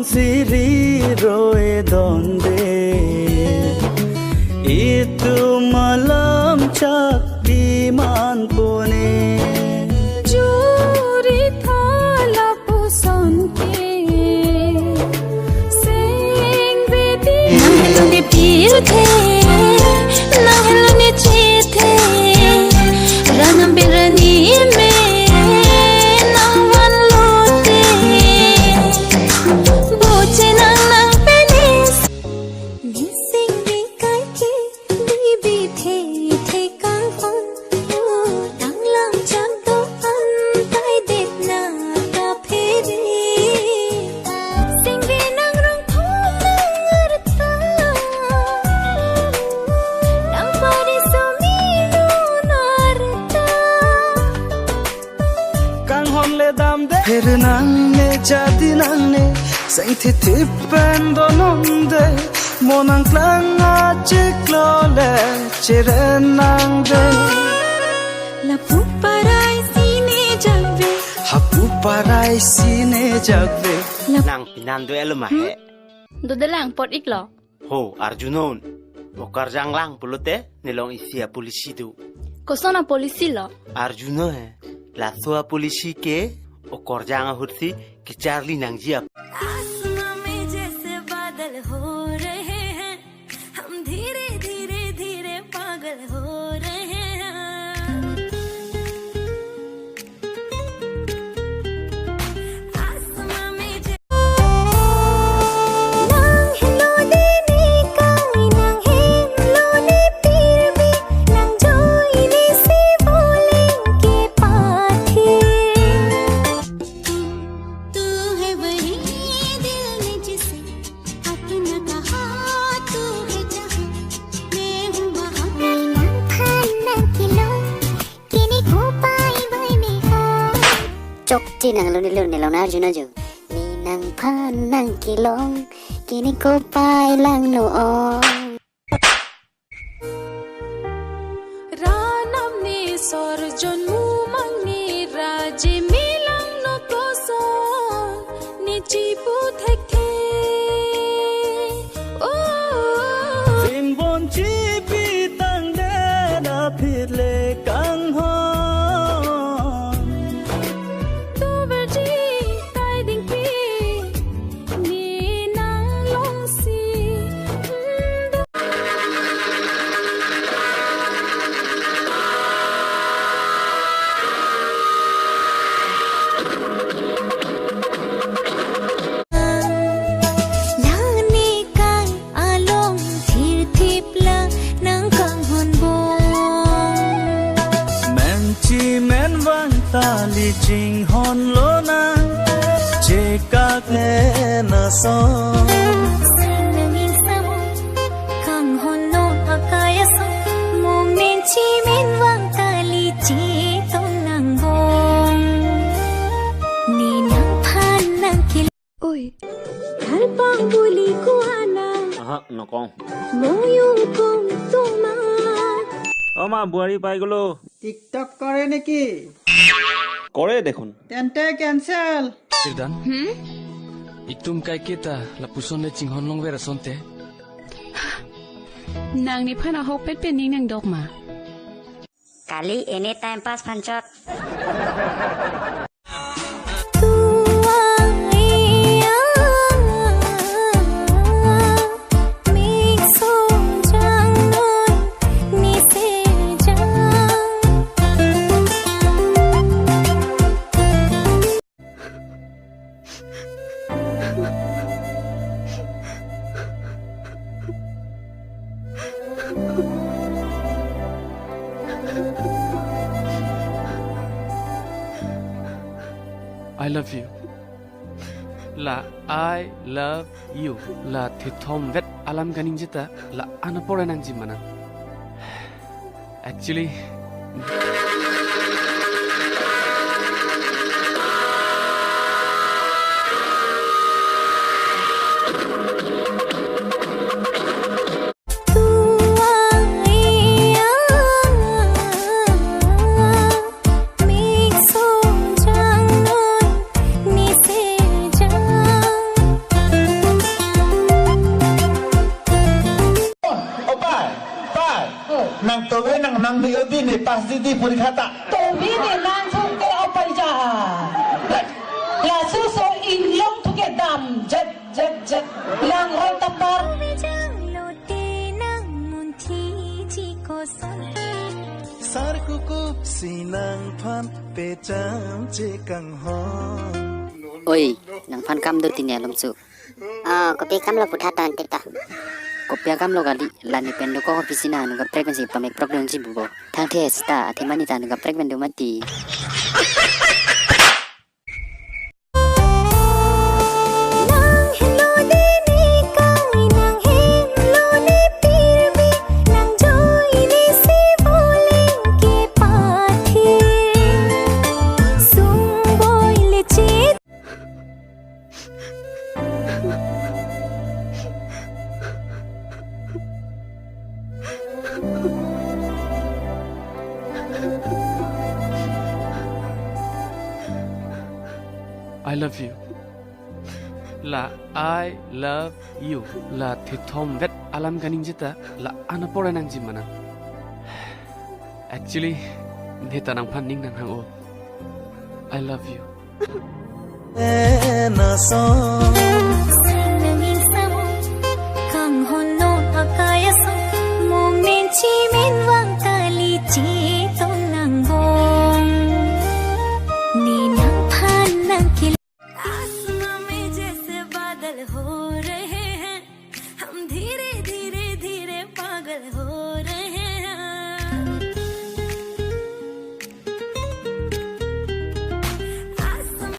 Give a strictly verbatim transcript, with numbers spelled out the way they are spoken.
Siri roi donde, itum alam chakti man pone. Juri thala puson ke, seng vedi. Nang helo ne pirthe, nang helo ne chethe, ranam berani me nang van lote. Boche nang nang penis. Nising di kai ke, di bi the the kang hon. Tanglang chak do an tai det na ka phe de. Sing di nang rong thong nang arta. Nang pari so mi nu narta. Kanghon le damde. Pher nangne, jadi nangne, seng thithip pen do nonde, mo nangklang achiklo le chiren nangde. Lapu parai sine jakve. Hapu parai sine jakve. Nang pinan do elo ma he. Dodelang pot iklo. Ho, arjunon. Okarjang lang pulote, nelong isi a-policy do. Koson a-policy lo? Arjuno he. Laso a-policy ke, okarjang ahut si, kecharli nangji ap. आसमां में जैसे बादल हो रहे हैं, हम धीरे धीरे धीरे पागल हो रहे हैं। आसमां में जै- Nang helo de ne kai, nang helo ne pirbi, nang joi ne si bole ke pathe. तू है वही दिल ने जिसे अपना कहा, तू है जहाँ मैं हूँ वहाँ। Nang phan nang kelong, kini kopai bai me ko. Chokche nang luni luni long na arjuna jo. Ne nang phan nang kelong, kini kopai lang no ong. Ranam ne sorjon mumang ne raje milang no koson ne chipu thekthe. Oh. Simbon chipi tangdet aphi le kanghon. Toverji tai dingpi. Ni nang longsi. Lane kai along thirthip la nang kanghon bom. Menchi menvang tali chinghon lonang, chekak ne na song. Sing nanging samo, kanghon non akai aso, mo menchi menvang tali chetong nang bom. Ne nang phan nang kil- Oi. Thalpang buli kuana. Aha, nokong. Moyung kong tuma. O ma, buari pai golo. TikTok করে নাকি? করে দেখোন। তেন্তে cancel. Sirdan. Hmm? Itum kaiketa lapuson le chinghon longver asonte. Nang nephan ahok petpe ning nangdok ma? Kali, any time pass phan chot. I love you. La I love you. La thithom vet alam kaningje ta la-an apor nangji manang. Actually, Di puri khata. Tobi ne nang thung ke opai ja. Laso so inglong thu ke dam jet jet jet. Lang roi tapar. Sar kukup sinang phan pecham chekanghon. Oi, nangphan kam do tini alom su. Oh, kopi kam lo putha tan tita. Kopi akam lo kali, la ne pen do ko office na nu kaprek pensi pamek prok dun si bubo. Thangthe sita, athe mani ta nu kaprek pen do mati. Nang helo dini kai, nang helo ni pirbi, nang joy ni si boling ke pathi. Sung boy le chit. I love you. La I love you. La thithom vet alam kaningje ta la anapore nangji manang. Actually, ne ta nangphan ning nanghang o. I love you. Ena song. Kanghon no akaya song. Momen chimen vang kali chi.